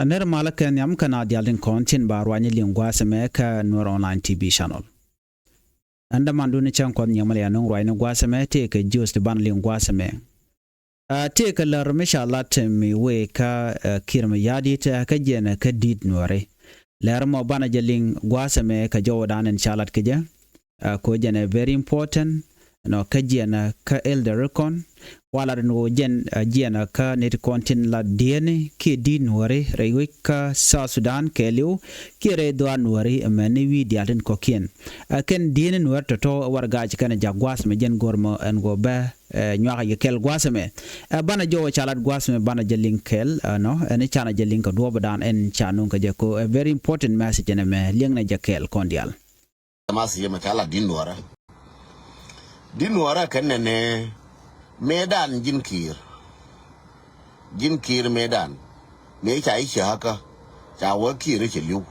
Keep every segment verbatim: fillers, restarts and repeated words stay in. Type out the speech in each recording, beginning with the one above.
Ɛ nɛr malä kɛ nhiam kä na dial tin kɔn tin ba ruany liŋ gua̱a̱th ɛmɛ kä Nuer Online T V channel. Ɛn dämandun cäŋ kuɔth nyiɛmä lɛ ya nuŋ ruacni gua̱a̱th ɛmɛ tëëkɛ jiöth ti banɛ liŋ gua̱a̱th ɛmɛ. Ɛ tëëkɛ lär mi ca lat mi wëë kä, ɛ, Kiir Mayardit, ɛ, kä jiɛn kä di̱t Nuääri. Lär mɔ banɛ jɛ liŋ gua̱a̱th ɛmɛ kɛ jɔwdan in ca lat kɛ jɛ. Ɛ, ko jɛn ɛ very important. Nɔ kä jiɛn kä Elder Rikɔn. Wa lat ni wä jɛn, ɛ, jiɛn kä nit kɔn tin la diɛni kiɛ di̱t Nuääri rɛy wec kä South Sudan kɛɛliw kiɛ rɛy dhuaar Nuääri mɛn ni wi̱i̱ diaal tin kɔ̱kiɛn. Ɛ kɛn diɛni Nuääri tɔ̱tɔ̱ warɛgak ci kɛn jak gua̱a̱th mɛ jɛn go̱r mɔ ɛn go̱ bɛ, ɛ, nyuakɛ jɛ kɛl gua̱a̱th mɛ. Ɛ banɛ jɔwä ca lat gua̱a̱th mɛ banɛ jɛ liŋ kɛl, ɛ, nɔ ɛn canɛ jɛ liŋ kɛ duɔ̱ɔ̱pdan ɛn ca nuŋ kɛ jɛ ko ɛ very important message ɛn mɛ liŋnɛ jɛ kɛl kɔn diaal. Mas yemɛ kɛ ala di̱t Nuäärä. Di̱t Nuäärä kɛn nɛnɛ mëëdan ji̱n Kiir. Ji̱n Kiir mëëdan. Mëë ca i̱ cäkä. Ca wä Kiir cɛ li̱w.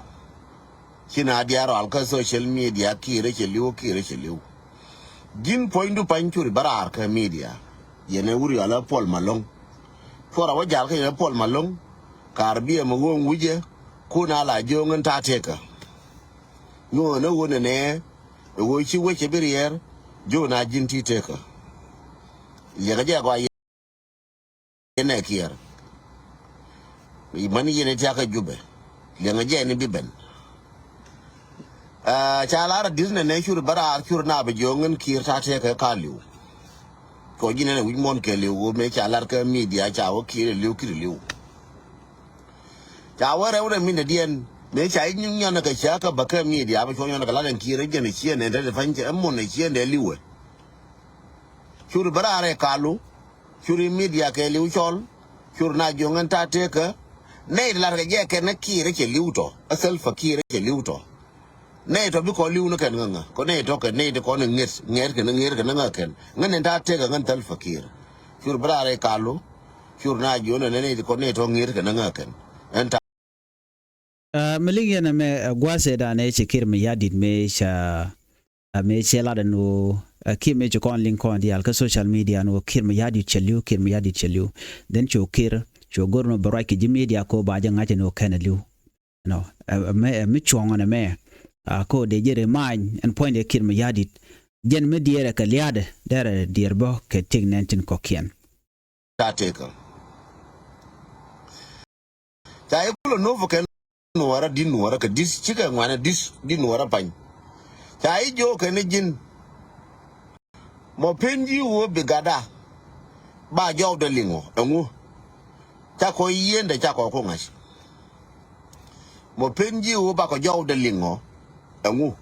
Ci na diaal rɔal kä social media Kiir cɛ li̱w, Kiir cɛ li̱w. Ji̱n puɔ̱nydu pa̱ny curi bä raar kä media. Yɛn ɛ wur yɔal ɛ Puɔl Malɔŋ. Cuɔrɛ wä jal kä yɛn ɛ Puɔl Malɔŋ. Kaar biɛ mɛ ɣööŋ wi̱cɛ. Kun a la jiööŋ in ta̱a̱ tëkä. Nyuɔ̱ɔ̱n ɛ ɣöö nɛnɛ ɛ ɣöö ci wecɛ bi riɛɛr. Jiööŋ a ji̱n ti tëkä. Liɛkä jɛ gɔaa yɛn ɛ Kiir. Mani yɛn ɛ tiakä Jubɛ. Liɛŋɛ jɛ ni bi ben. Aa, ca lar a di̱t nɛnɛ cur bä raar cur na bi jiööŋ in Kiir ta̱a̱ tëkä ka li̱w. Cuɔ ji̱n ɛn ɛ wi̱c muɔ̱n kɛ li̱w ɣöö mëë ca lar kä media ca wä Kiir ɛ li̱w Kiir ɛ li̱w. Ca wä rɛw rɛw min dɛ diɛn mëë ca i̱ nyuŋ nyɔn kɛ cä kä bä kä media bä cuɔ nyɔn kɛ lat ɛn Kiir ɛ jɛn ɛ ciɛn ɛ dee dee pa̱ny cɛ ɛ mun ɛ ciɛn dee li̱wɛ. Curi bä raar ɛ kalu, curi media kɛ li̱w cɔl, curi na jiöŋ ɛn ta̱a̱ tëkä. Nɛy ti lar kɛ jɛ kɛn ɛ Kiir ɛ cɛ li̱w tɔ, ɛ Salva Kiir ɛ cɛ li̱w tɔ. Nɛy tɔ bi kɔn li̱w ni kɛn ŋäŋä kɔ nɛy tɔ kɛn nɛy ti kɔn ŋi̱et ŋi̱et kɛn ŋi̱et kɛn ŋä kɛn ŋän ni ta̱a̱ tëkä ŋän Salva Kiir. Cur bi raar ɛ kalu cur na jiön ɛn nɛy ti kɔn nɛy tɔ ŋi̱et kɛn ŋä kɛn. Ɛn ta̱a̱. Ɛ mi liŋ yɛn ɛmɛ, ɛ, gua̱a̱th ɛ danɛ ci Kiir Mayardit mëë ca, ɛ, mëë cɛ lat ɛn ɣöö, ɛ, kiɛ mëë ci kɔn liŋ kɔn diaal kä social media ɛn ɣöö Kiir Mayardit cɛ li̱w, Kiir Mayardit cɛ li̱w. Then cu Kiir cu go̱r ɛn ɣöö bɛ ruac kɛ ji̱ media kɛ ɣöö ba jɛ ŋa̱c ɛn ɣöö kɛn ɛ li̱w. Nɔ ɛ mi cuɔ̱ŋ ɛn ɛmɛ. A ko dee jɛ remind ɛn puɔ̱nydɛ Kiir Mayardit. Jɛn mi diɛɛrɛ kɛ lia̱a̱dɛ derɛ diɛɛr bä kɛ tiek nɛn tin kɔ̱kiɛn. Ca tëkä. Ca i̱ kulɛ nop kɛ Nuäärä di̱t Nuäärä kɛ di̱t cikɛ ŋuanɛ di̱t di̱t Nuäärä pa̱ny. Ca i̱ jiök kɛn i̱ ji̱n. Mɔ pen ji̱ ɣöö bi gatda ba jɔwdɛ liŋɔ ɛŋu? Ca kɔ yiendɛ ca kɔ ku ŋa̱c. Mɔ pen ji̱ ɣöö bakɔ jɔwdɛ liŋɔ ɛŋu?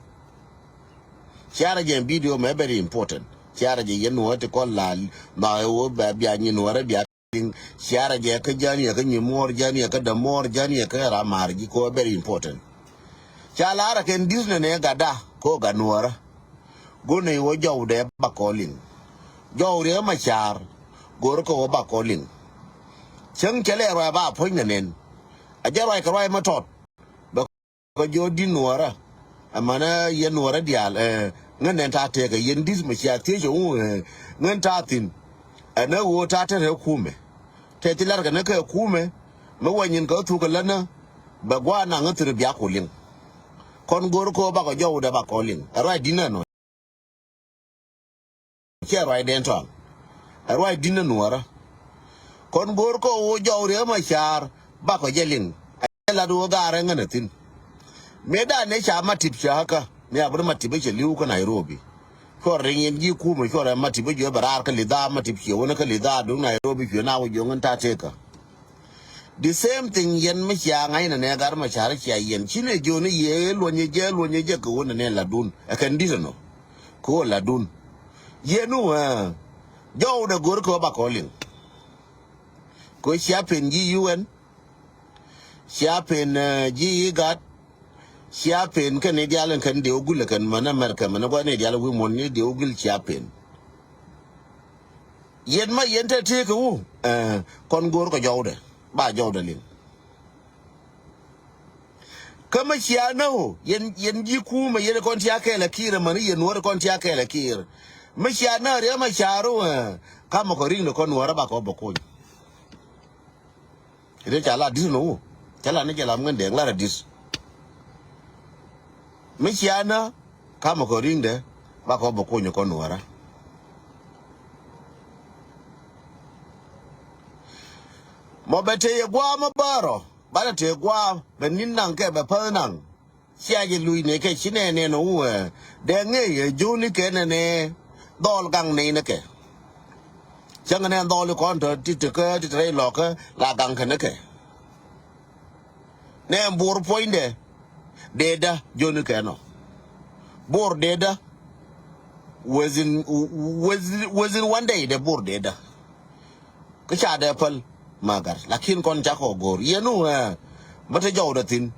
Ciarɛ jɛ video mɛ very important. Ciarɛ jɛ yɛn wä ti kɔn la ma ɣöö bɛ bia nyin wä rɛ bia. Ciarɛ jɛ kä jani ɛ kä nyi muɔr jani ɛ kä dämuɔr jani ɛ kä ram mar ji̱ ko very important. Ca lar ɛ kɛn di̱t nɛ nɛ gatda ko gat Nuäärä. Go̱n nɛ wä jɔwdɛ bakɔ liŋ. Jɔw Riek Macar go̱r kɛ wä bakɔ liŋ. Cäŋ cɛ lɛ ruac ba puɔ̱ny nɛ nɛn. A jɛ ruac kɛ ruac ma tɔt. Bɛ kɔ jiɔ di̱t Nuäärä. Ɛmɛnɛ yɛn Nuäärä diaal, ɛ, ŋän nɛn ta̱a̱ tëkä yɛn di̱t mɛ cia thiec ɛ ŋu, ɛ, ŋän ta̱a̱ thi̱n. Ɛn ɛ ɣöö ta̱a̱ tɛr ɛ kumɛ. Tɛ ti lar kɛ ni kɛ kumɛ. Mi wä nyin kɛ thuk kɛ länä. Bɛ gua̱a̱r naŋ ɛ thi̱n biak ku liŋ. Kɔn go̱r kɛ ɣöö bakɔ jɔwdɛ bakɔ liŋ. Ɛ ruac di̱t nɛ nɔ. Ciɛ ruacdɛn tɔ̱a̱ŋ. Ɛ ruac di̱t ni Nuäärä. Kɔn go̱o̱r kɔ ɣöö jɔw Riek Macar bakɔ jɛ liŋ. Ɛ jɛ lat ɣöö gaarɛ ŋän ɛ thi̱n. Mëëdan ëë ca Matip cä kä ni abri Matip ëë cɛ li̱w kä Nairobi. Cuɔr riŋ yɛn ji̱ kumɛ cuɔr ɛ Matip ëë juɛ bɛ raar kä lidhaa Matip ciɛ wänä kä lidhaa duŋ Nairobi cuɛ na wä jiɔŋ in ta̱a̱ tëkä. The same thing yɛn mi cia ŋa̱cnɛ nɛ gat ma car cia yɛn ci nɛ jiöni yɛ luɔnyɛ jɛ luɔnyɛ jɛ kɛ wä nɛ nɛ ladun ɛ kɛn di̱t ɛnɔ kɛ wä ladun. Yɛn wä jɔwdɛ go̱r kɛ wä bakɔ liŋ. Kɛ wä cia pen ji̱ U N cia pen ji̱ igat cia pen kɛn ni dial ɛn kɛn diɛ wä gul ɛ kɛn mɛn America mɛn ɛ gua̱n ni dial wi̱i̱ muɔ̱n ni diɛ wä gul cia pen. Yɛn ma yɛn te tëëkɛ wu kɔn go̱o̱r kɛ jɔwdɛ ba jɔwdɛ liŋ. Kä ma cia näk wu yɛn yɛn ji̱ kumɛ yɛn kɔn tia kɛɛl ɛ kiir ɛmɛn yɛn nuɔ̱ɔ̱r kɔn tia kɛɛl ɛ kiir. Ma cia näk riɛ ma cia ru kamɛ kɔ ri̱ŋ ni kɔn nuɔ̱ɔ̱r ɛ ba kɔ bɛ kuny. Ri ca la di̱t ni wu. Cä la ni jɛ lam ŋän dee ŋa̱r a di̱t. Mi cia nä kamɛ kɔ ri̱ŋdɛ bakɔ bɛ kuny kɔ nuɔrä. Mɔ bɛ tëë yɛ gua̱a̱ mɔ bärɔ, banɛ tëë gua̱a̱ bɛ ni̱n naŋ kɛ bɛ päth naŋ. Cia jɛ luc nɛ kɛ ci nɛ nɛn wä dee ŋee yɛ jo̱o̱ni kɛ nɛ nɛ dhɔl gaŋ nɛy nɛ kɛ. Cäŋ nɛ dhɔl kɔn tɔ ti ti kä ti ti rɛy lɔkä la gaŋ kɛ nɛ kɛ. Nɛ bor puɔ̱nydɛ dee dä jo̱o̱ni kɛ nɔ. Bor dee dä within, within, within one day dee bor dee dä. Kä ca dee päl magar lakin kɔn cakɔ go̱o̱r yɛn wä bä te jɔwdɛ thi̱n.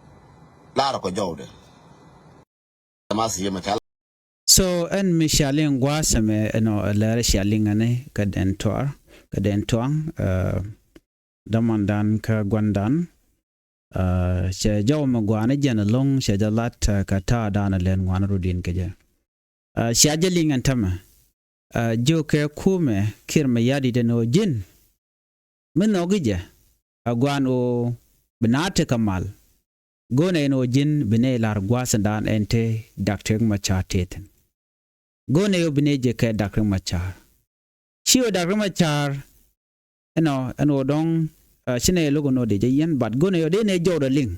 Lar kɔ jɔwdɛ. Mas yɛ mɛ cal. So ɛn mi cia liŋ gua̱a̱th ɛmɛ ɛnɔ ɛ lɛr cia liŋ ɛni kä den tuar kä den tuaŋ. Dämandan kä gua̱ndan. Cɛ jɔw mɛ gua̱a̱ni jɛn ɛlɔ̱ŋ cɛ jɛ lat kä ta̱a̱ dan ɛ lɛn ŋuan rut in kɛ jɛ. Cia jɛ liŋ ɛn tämɛ. Jiökɛ kumɛ Kiir mɛ ya̱di̱t ɛn ɣöö ji̱n mi nhɔki jɛ a gua̱a̱n ɣöö bi naath tekɛ mal. Go̱o̱nɛ ɛn ɣöö ji̱n bi nɛy la̱r gua̱a̱th ɛn dan ɛn te Dak Riek Macar tëë thi̱n. Go̱o̱nɛ ɣöö bi nɛy jɛ kɛ Dak Riek Macar. Ci ɣöö Dak Riek Macar ɛnɔ ɛn ɣöö dɔ̱ŋ ci nɛy lo̱k ɛn ɣöö dee jɛ yɛn, but go̱o̱nɛ ɣöö dee nɛy jɔwdɛ liŋ.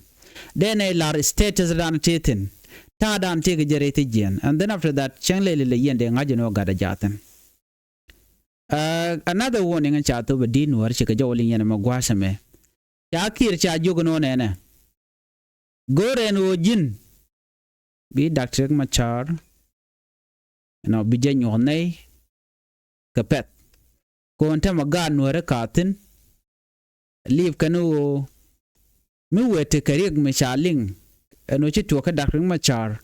Dee nɛy la̱r status dan tëë thi̱n. Ta̱a̱ dan tëë kɛ jɛ rɛy thi̱jiɛn. And then after that cäŋ lɛli lɛ yɛn dee ŋa̱c ɛn ɣöö gatdɛ jaathin. Another warning in ca thop a di̱t nuɔ̱ɔ̱r cikɛ jɔw liŋ yɛn ɛmɛ gua̱a̱th ɛmɛ. Ca Kiir ca jiök ɛn ɣöö nɛnɛ. Go̱o̱rɛ ɛn ɣöö ji̱n bi Dak Riek Macar ɛnɔ bi jɛ nyuɔ̱th nɛy kɛ pɛ̈th. Kɔn tɛmɛ gaat nuääri ka̱thi̱n. Liip kɛn ɣöö mi wëë tekɛ Riek mi ca liŋ ɛn ɣöö ci tuɔɔk kä Dak Riek Macar.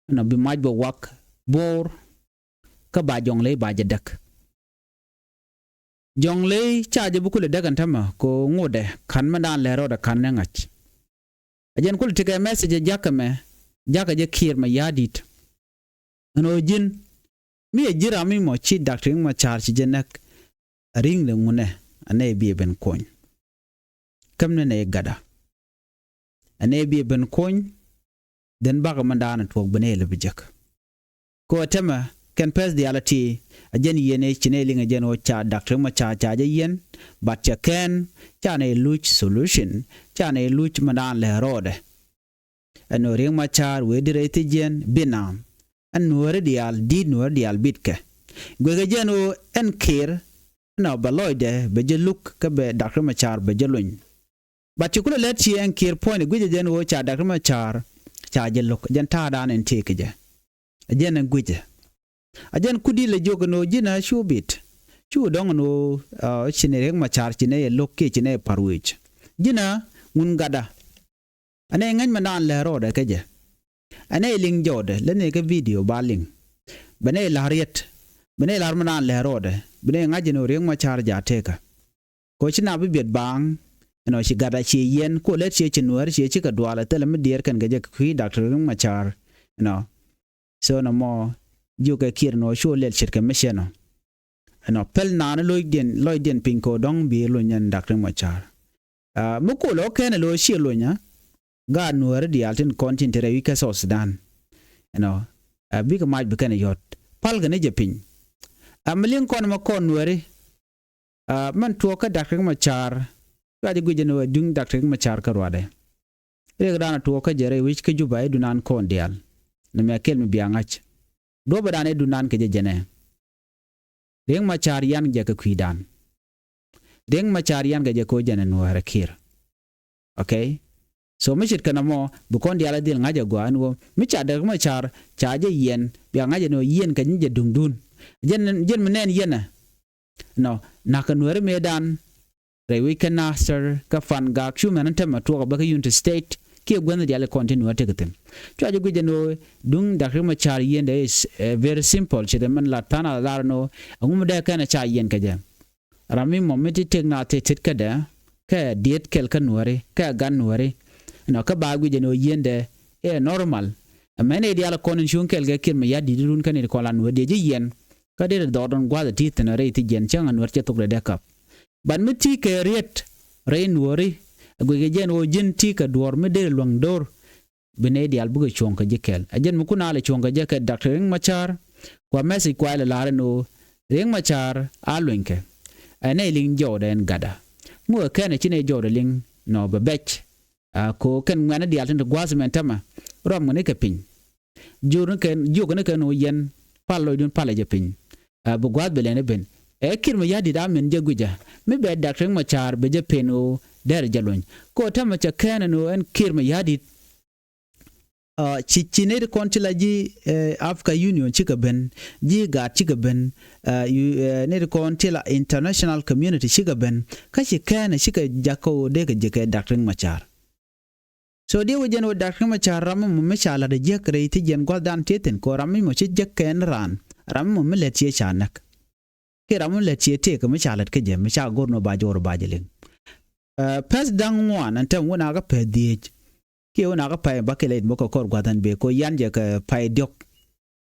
Ɛnɔ bi mac bɛ wak bo̱o̱r kä ba Jɔŋley ba jɛ däk. Jɔŋley ca jɛ bi kulɛ däk ɛn tämɛ kɛ ŋotdɛ ka̱n mɛn daan lɛr rɔɔdɛ ka̱n ni ŋa̱c. A jɛn kulɛ tekɛ message ɛ jakä mɛ jakä jɛ Kiir mɛ ya̱di̱t. Ɛn ɣöö ji̱n mi ɛ ji̱ ram mi mɔ ci Dak Riek Macar ci jɛ näk. A ri̱ŋ de ŋunɛ a nɛy bi ɛ ben kony. Käm ni nɛy gatda. Ɛ nɛy bi ɛ ben kony. Dhen bakä mɛn daanɛ tuɔɔk bi nɛy lɛ bi jek. Kɛ ɣöö tɛmɛ kɛn pɛth diaal a ti a jɛn yieen ëë ci nɛy liŋ a jɛn ɣöö ca Dak Riek Macar ca jɛ yieen. But cɛ kɛn ca nɛy luc solution ca nɛy luc mɛn daan lɛ rɔɔdɛ. Ɛn ɣöö Riek Macar wëë di rɛy thi̱jiɛn bi naam. Ɛn nuääri diaal di̱t nuääri diaal bitkɛ. Guikɛ jɛn ɣöö ɛn Kiir ɛnɔ bɛ lɔcdɛ bɛ jɛ luk kä bɛ Dak Riek Macar bɛ jɛ luny. But ci kulɛ lät ci ɛn Kiir puɔ̱ny ɛ guicɛ jɛn ɣöö ca Dak Riek Macar ca jɛ lo̱k jɛn ta̱a̱dan ɛn tëëkɛ jɛ. Ɛ jɛn ɛn guicɛ. A jɛn kut di̱t lɛ jiök ɛn ɣöö ji̱n a cu bit. Cu dɔ̱ŋ ɛn ɣöö ci nɛy Riek Macar ci nɛy ɛ lo̱k kiɛ ci nɛy ɛ pa̱r wec. Ji̱n a ŋun gatda. Ɛ nɛy ŋäc mɛn daan lɛ rɔɔdɛ kä jɛ. Ɛ nɛy liŋ jɔwdɛ lät nɛy kä video ba liŋ. Bɛ nɛy la̱r riet. Bɛ nɛy la̱r mɛn daan lɛ rɔɔdɛ bi nɛy ŋa̱c ɛn ɣöö Riek Macar ja̱ tëëkä. Kɛ ɣöö ci nap bi biɛt baaŋ. Ɛnɔ ci gatda ci yiɛn kɛ ɣöö lät ci ci nuäär ci cikɛ dual ɛ thilɛ mi diɛɛr kɛn kɛ jɛ kɛ kui̱ Dak Riek Macar. Ɛnɔ. So nɔmɔ jiökɛ Kiir ɛnɔ cu lɛl ce̱tkɛ mi cɛ nɔ. Ɛnɔ pɛl naan lɔcdiɛn lɔcdiɛn piny kɛ ɣöö dɔ̱ŋ bi luny ɛn Dak Riek Macar. Mi kol ɔ kɛn ɛ lo̱c ciɛ luny ɛ gaat nuääri diaal tin kɔn tin te rɛy wi̱c kä South Sudan. Ɛnɔ bikɛ mac bi kɛn ɛ yɔ̱t pal kɛ ni jɛ piny. Ɛ mi liŋ kɔn ɛmɛ kɔn nuääri. Mɛn tuɔɔk kä Dak Riek Macar. Cuac ɛ guic ɛn ɣöö duŋ Dak Riek Macar kä ruaadɛ. Riɛkdan a tuɔɔk kä jɛ rɛy wi̱c kä Juba i̱ dunan kɔn diaal. Nɛmɛ kɛl mi bia ŋa̱c. Duɔ̱pɛ dan i̱ dunan kɛ jɛ jɛnɛ. Riek Macar yan jɛ kɛ kui̱dan. Riek Macar yan kɛ jɛ kɛ ɣöö jɛn ɛ nuäärɛ Kiir. Okay. So mi ce̱tkɛ nɔmɔ bi kɔn diaal a dhil ŋa̱c ɛ gɔaa ɛn ɣöö mi ca Dak Riek Macar ca jɛ yiɛn bia ŋa̱c ɛn ɣöö yiɛn kɛ nyi jɛ duŋdun. Jɛn jɛn mi nɛn yiɛn ɛ. Nɔ na̱k kɛ nuääri mëëdan. Rɛy wi̱c kä Nasir kä Fangak cu mɛn ɛn tɛmɛ tuɔɔk ɛ bä kä Unity State kiɛ guänh diaal i̱ kɔn ti nuäär tekɛ thi̱n. Cua jɛ guic ɛn ɣöö duŋ Dak Riek Macar yiëndɛ is very simple ce̱t ɛmɛn lat tha̱a̱n a lar ɛn ɣöö ɛŋu mi dee kɛn ɛ ca yiɛn kɛ jɛ. Ram mi mɔ mi ti tëk na thit thit kädɛ kɛ diet kɛl kä nuääri kɛ gan nuääri. Ɛnɔ kä ba guic ɛn ɣöö yiëndɛ ɛ normal. Ɛmɛn ɛ diaal ɛ kɔn in cuŋ kɛl kɛ Kiir mɛ ya̱di̱t run kä nit kɔn la nuäär diɛ ji̱ yiɛn. Kä dee dhɔr dɔn gua̱th ɛ ti thi̱n rɛy thi̱jiɛn cäŋ ɛ nuäär cɛ thok dee dee kap. But mi ti kɛ riet rɛy nuääri Guic kɛ jɛn ɣöö ji̱n ti kɛ duɔ̱ɔ̱r mi deri luäŋ do̱r. Bi nɛy diaal bikɛ cuɔ̱ŋ kɛ ji̱ kɛl. Ɛ jɛn mi kun a lɛ cuɔ̱ŋ kɛ jɛ kɛ Doctor Riek Machar. Kua message kua ilɛ lar ɛn ɣöö Riek Machar a luenykɛ. Ɛ nɛy liŋ jɔwdɛ ɛn gatda. Ŋu ɛ kɛn ɛ ci nɛy jɔwdɛ liŋ nɔ bɛ bɛc. A ko kɛn ŋuɛ̈ni diaal tin ti gua̱a̱th mɛn tämɛ. Rɔm ŋuɛ̈ni kɛ piny. Jiök ni kɛn, jiök ni kɛn ɣöö yɛn pal lɔcdun palɛ jɛ piny. A bi gua̱a̱th bɛ lɛn i̱ ben. Ɛ Kiir Mayardit a min jɛ gui̱cä. Mi bɛ Doctor Riek Machar bɛ jɛ pen ɣöö dɛr jɛ luny. Ko tämɛ cɛ kɛn ɛn ɣöö ɛn Kiir Mayardit. Ci ci nɛy ti kɔn ci la ji̱ Africa Union cikɛ ben, ji̱ gaat cikɛ ben, nɛy ti kɔn ci la international community cikɛ ben. Kä ci kɛn cikɛ jakä ɣöö dee kɛ ji̱ kɛ Doctor Riek Machar. So diɛ wä jɛn wä Doctor Riek Machar ram mi mɔ mi ca lat a jiäk rɛy ti jiɛn gua̱thdan ti thi̱n kɛ ɣöö ram mi mɔ ci jiäk kɛn raan, ram mi mɔ mi lät ciɛ ca näk. Kiɛ ram mi lät ciɛ tëëk mi ca lät kä jɛ mi ca go̱r ni ba jɔɔr ba jɛ liŋ. Pɛth da̱ŋ ŋuan ɛn tɛm wun a kä pɛth dhieec. Kiɛ wun a kä pay bakɛl ɛ it mɔ kɛ kɔr gua̱th ɛn bee ko yan jɛ kɛ pay diɔ̱k.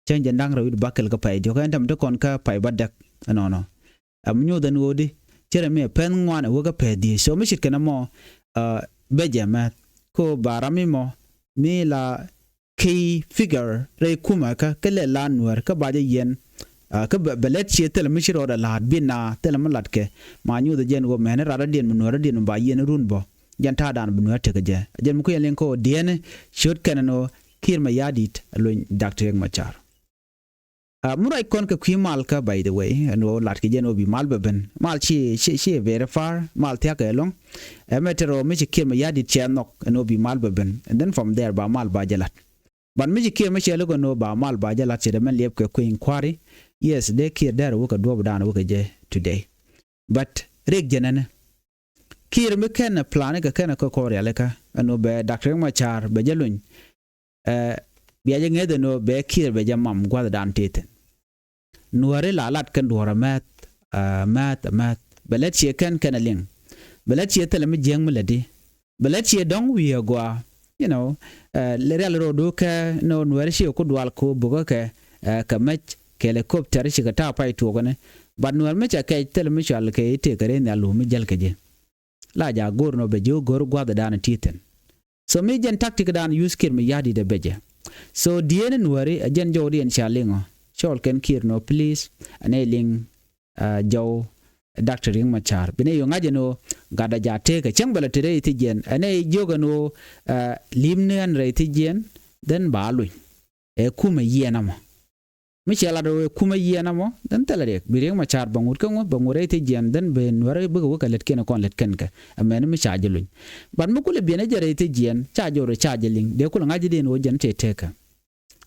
Cäŋ jɛ da̱ŋ rɛw it bakɛl kä pay diɔ̱k ɛn tɛm ti kɔn kä pay ba däk. Ɛnɔnɔ ɛm nyuuth ɛn ɣöödi. Cɛ rɛ mi ɛ pɛth ŋuan ɛ wä kä pɛth dhieec so mi cit kɛn ɛmɔ. Bɛ jɛ mɛth ko ba ram mi mɔ mi la key figure rɛy kumɛ kä kä lɛ la nuäär kä ba jɛ yɛn. Kä bɛ lɛt ciɛ thilɛ mi ci rɔɔdɛ la̱a̱t bi na thilɛ mi latkɛ. Ma nyuuth jɛn ɣöö mɛni rat rɔ̱diɛn mi nuäär rɔ̱diɛn mi ba yɛn run bɔ. Jɛn ta̱a̱dan bi nuäär tekɛ jɛ jɛn mi kui̱ yɛn liŋ kä ɣöö diɛɛni ciöt kɛn ɛn ɣöö Kiir Mayardit ɛ luny Doctor Riek Machar. Mi ruac kɔn kɛ kui̱ mal kä by the way ɛn ɣöö lat kɛ jɛn ɣöö bi mal bɛ ben mal ci ci ci very far mal thia̱k ɛlɔ̱ŋ. Ɛmɛ tɛr ɣöö mi ci Kiir Mayardit cɛ nhɔk ɛn ɣöö bi mal bɛ ben and then from there ba mal ba jɛ lat. But mi ci Kiir mi cɛ lo̱k ɛn ɣöö ba mal ba jɛ lat ci dee mɛn liɛp kɛ kui̱ inquiry. Yes dee Kiir dɛr wä kɛ duɔ̱ɔ̱p dan wä kɛ jɛ today. But Riek jɛn ɛnɛ Kiir mi kɛn ɛ plan kɛ kɛn ɛ kä kɔɔr rialikä ɛn ɣöö bɛ Doctor Riek Machar bɛ jɛ luny. Ɛ bia jɛ ŋeth ɛn ɣöö bɛ Kiir bɛ jɛ mam gua̱thdan ti thi̱n. Nuääri la lat kɛn duɔ̱ɔ̱r ɛmɛth ɛmɛth ɛmɛth bɛ lät ciɛ kɛn kɛn ɛ liŋ. Bɛ lät ciɛ thilɛ mi jiäŋ mi lätdi. Bɛ lät ciɛ dɔ̱ŋ wi̱i̱ ɛ gɔaa. You know, rial ro̱du kɛ nɔ nuääri ciɛ ku dual ku bukä kɛ kɛ mɛc kɛ helicopter cikɛ ta̱a̱ pay tuɔɔkni. But nuäär mi ca kɛc thilɛ mi cual kɛ i̱ tëëkɛ rɛy nhial lu mi jäl kɛ ji̱. La jaak go̱o̱r nɔ bɛ ji̱ go̱o̱r gua̱thdan ti thi̱n. So mi jɛn tactic dan use Kiir Mayardit ɛ bɛ jɛ. So dieen in wääri ɛ jɛn jɔwdiɛn ca liŋɔ cɔɔl kɛn Kiir nɔ please. Ɛn ɛ liŋ jɔw Doctor Riek Machar bi nɛ yɔ ŋa̱c ɛn ɣöö gatdɛ jaak tëëkɛ cäŋ bɛ lɛ te rɛy thi̱jiɛn ɛn ɛ jiök ɛn ɣöö li̱m ni ɛn rɛy thi̱jiɛn. Then ba luny ɛ kumɛ yiɛn ɛmɔ. Mi ciɛ lat ɛ kumɛ yiɛn ɛmɔ then thilɛ Riek bi Riek Machar bɛ ŋut kä ŋu bɛ ŋut rɛy thi̱jiɛn then bi nuäärä bikɛ wä kɛ lät kiɛn kɔn lät kɛn kɛ. Ɛmɛn mi ca jɛ luny. But mi kulɛ biɛn ɛ jɛ rɛy thi̱jiɛn ca jɛ wä ca jɛ liŋ dee kulɛ ŋa̱c jɛ diɛn ɣöö jɛn tëë tëëkɛ.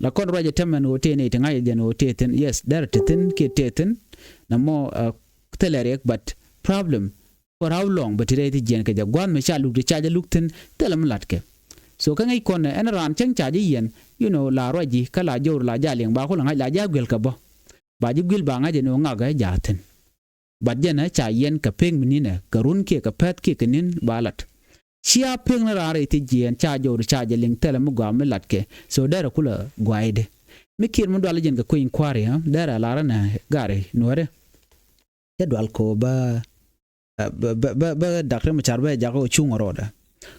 La kɔn ruac ɛ tämɛn ɣöö tëë ni ti ŋa̱c ɛ jɛn ɣöö tëë thi̱n yes dɛr ti thi̱n kiɛ tëë thi̱n. Nɛ mɔ thilɛ Riek but problem. For how long bɛ ti rɛy thi̱jiɛn kɛ jɛ gua̱a̱th mi ca luk ti ca jɛ luk thi̱n thilɛ mi latkɛ. So kä ŋäc kɔn ɛn raan cäŋ ca jɛ yiɛn. You know la ruac ji̱ kä la jo̱o̱r la ja liɛŋ ba kulɛ ŋa̱c la ja gui̱l kɛ bä. Ba ji̱ gui̱l ba ŋa̱c ɛn ɣöö ŋakɛ ja̱a̱ thi̱n. But jɛn ɛ ca yiɛn kɛ pek mi ni̱n ɛ kɛ run kiɛ kɛ pɛth kiɛ kɛ ni̱n ba lat. Cia pek ni raan rɛy thi̱jiɛn ca jo̱o̱r ca jɛ liŋ thilɛ mi gɔaa mi latkɛ. So derɛ kulɛ gua̱a̱cdɛ mi Kiir mi dual jɛn kɛ kui̱ny kua̱ri ɛ derɛ lar ɛn ɛ gari nuäärɛ. Cä dual ko bä bä bä bä Doctor Machar bä jakä ɔ cuŋ rɔɔdɛ.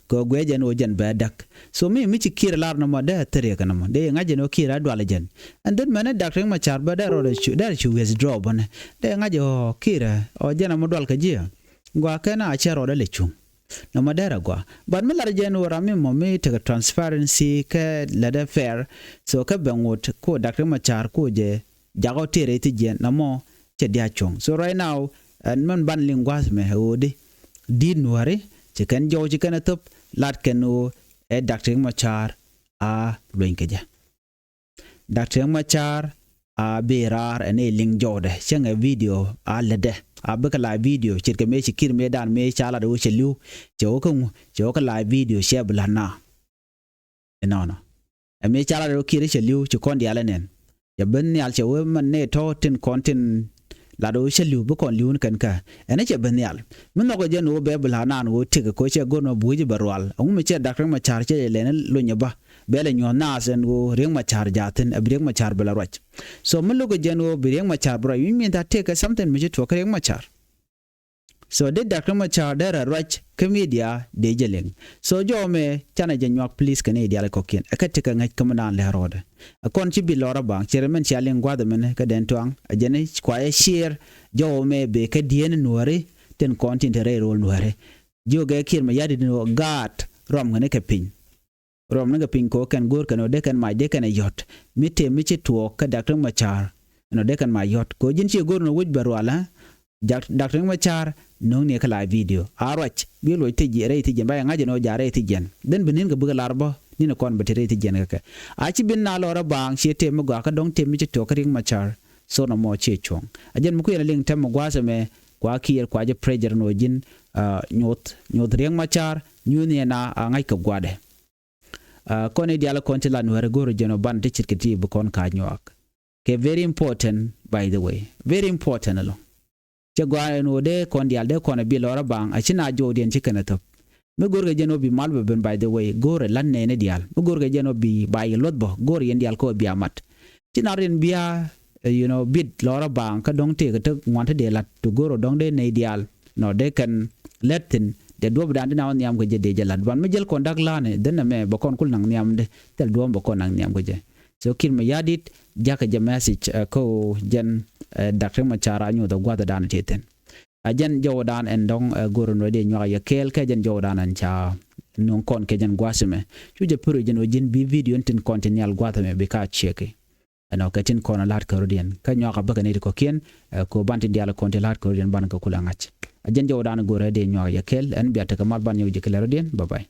Kɛ guiɛ jɛn ɔ jɛn bɛ däk. So mi mi ci Kiir lar nɔmɔ dee thiriɛ kɛ nɔmɔ dee ŋa̱c jɛn ɔ Kiir a dual jɛn. And then mɛnɛ Doctor Machar bä dee rɔɔdɛ cu dee cu withdraw bä nɛ dee ŋa̱c ɔ Kiir ɔ jɛn ɔmɔ dual kɛ jiɛ. Gua kɛn a cɛ rɔɔdɛ lɛ cuŋ. Nɔmɔ dee rɛ gua but mi lar jɛn ɔ ram mi mɔ mi tekɛ transparency kɛ lɛ dee fair. So kɛ bɛ ŋot ko Doctor Machar ko jɛ jakɔ tëë rɛy thi̱jiɛn namɔ cɛ dia̱a̱c cuɔ̱ŋ. So right now ɛn mɛn ban liŋ gua̱a̱th mɛ ɣöödi di̱t nuääri ci kɛn jɔw ci kɛn ɛ thöp lat kɛn ɣöö ɛ Doctor Machar a lueny kɛ jɛ. Doctor Machar a bi raar ɛn ɛ liŋ jɔwdɛ cäŋɛ video a lätdɛ a bikɛ la video ce̱tkɛ mëë ci Kiir mëë dan mëë ca lat ɣöö cɛ li̱w cɛ ɣöö kä ŋu cɛ ɣöö kä la video cɛ bi la̱t na. Inɔnɔ ɛ mi ca lat ɣöö Kiir cɛ li̱w ci kɔn diaal ɛ nɛn. Cɛ ben nhial cɛ wee mɛn nɛ tɔ̱ tin kɔn tin lat ɣöö cɛ li̱w bi kɔn li̱w ni kɛn kä ɛn cɛ ben nhial. Mi nhɔkɛ jɛn ɣöö bɛ bi la̱a̱ naan ɣöö tëkɛ kɛ cɛ go̱r nɔ buuc bɛ rual ɛŋu mi cɛ Doctor Machar cɛ jɛ lɛn luny ɛ bä. Bɛ lɛ nyuɔ̱th naath ɛn ɣöö Riek Machar jaathin ɛ bi Riek Machar bɛ lɛ ruac. So mi lo̱kɛ jɛn ɣöö bi Riek Machar bɛ ruac wi̱ny mi tha tëkɛ something mi ci tuɔɔk kä Riek Machar. So dee Doctor Machar dee rɛ ruac kä media dee jɛ liŋ. So jɔw mɛ canɛ jɛ nyuak please kɛ nɛy diaal kɔkiɛn. Ɛ kä tekɛ ŋäc kä mi naan lɛ rɔɔdɛ. Ɛ kɔn ci bi lɔrä baŋ cɛ rɛ mɛn cia liŋ gua̱th mɛn kä dɛn tuaŋ. Ɛ jɛn kua yɛ share jɔw mɛ bee kä dieen nuääri tin kɔn tin te rɛy rool nuääri. Jiök ɛ Kiir Mayardit ni ɣöö gaat ruam ŋäni kɛ piny. Ruam ni kɛ piny kɛ ɣöö kɛn go̱o̱r kɛn ɣöö dee kɛn mac dee kɛn ɛ yɔ̱t mi tëë mi ci tuɔɔk kä Doctor Machar. Ɛn ɣöö dee kɛn mac yɔ̱t kɛ ɣöö ji̱n ci go̱o̱r ni ɣöö wec bɛ rual ɛ Doctor Machar no̱o̱ŋ ni kɛ la video a ruac bi luɔc thiec rɛy thiec jiɛn ba yɛ ŋa̱c ɛn ɣöö ja̱ rɛy thiec jiɛn. Then bi ni̱n kɛ bikɛ lar bä ni̱n kɔn bɛ te rɛy thiec jiɛn kɛ kɛ. A ci bi na lɔrä baaŋ ciɛ tëë mi gɔaa kä dɔ̱ŋ tëë mi ci tuɔɔk kä Riek Machar. So nɔmɔ ciɛ cuɔ̱ŋ a jɛn mi kuiɛn a liŋ tɛm mi gua̱a̱th ɛmɛ kua Kiir kua jɛ pressure ni ɣöö ji̱n nyoth nyoth Riek Machar nyuuth ni ɛn a ŋa̱c kɛ gua̱dɛ. Kɔn i̱ diaal kɔn ti la nuɛ̈ri go̱o̱rä jɛn ɔ ban ti ce̱tkɛ ti bi kɔn ka̱a̱c nyuak. Kɛ very important by the way, very important ɛlɔ̱ŋ. Cɛ gɔaa ɛn ɣöö dee kɔn diaal dee kɔn ɛ bi lɔrä baŋ a ci na jɔwdiɛn ci kɛn ɛ thöp. Mi go̱o̱rkɛ jɛn ɔ bi mal bɛ ben by the way go̱o̱rɛ la̱t nɛɛni diaal mi go̱o̱rkɛ jɛn ɔ bi ba yɛ luɔth bɔ go̱o̱rɛ yɛn diaal kä ɔ bi a mat. Ci na riɛn bia you know bit lɔrä baŋ kä dɔ̱ŋ tëëk kä tek ŋuan te dee la̱t ti go̱o̱rɛ dɔ̱ŋ dee nɛy diaal. Nɔ dee kɛn lɛt thi̱n dee duɔ̱pdan ti na wä nhiam kɛ jɛ dee jɛ la̱t ban mi jäl kɔn da̱k la̱a̱ni dhen ɛmɛ bɛ kɔn kul naŋ nhiamdɛ. Thil duɔ̱ɔ̱m bɛ kɔn naŋ nhiam kɛ jɛ. So Kiir Mayardit jakä jɛ message kä ɣöö jɛn Doctor Machar a nyuɔth ɛ gua̱thdan ti thi̱n. A jɛn jɔwdan ɛn dɔ̱ŋ go̱r ɛn wä dee nyuak a yɛ kɛɛl kɛ jɛn jɔwdan ɛn ca nuɔ̱ŋ kɔn kɛ jɛn gua̱a̱th ɛmɛ. Cu jɛ pär jɛn wä ji̱n bi video in tin kɔn ti nhial gua̱a̱th ɛmɛ bi ka ciɛki. Ɛn ɔ kɛ tin kɔn a la̱t kärɔ̱diɛn kä nyuak a bäkɛ ni ti kɔ̱kiɛn. Ko ban tin diaal kɔn ti la̱t kärɔ̱diɛn ban kɛ kul a ŋa̱c. A jɛn jɔwdan go̱r ɛ dee nyuak a yɛ kɛɛl ɛn bia tekɛ mal ban nyɔk ji̱ kɛ lɛ rɔ̱diɛn. Bye bye.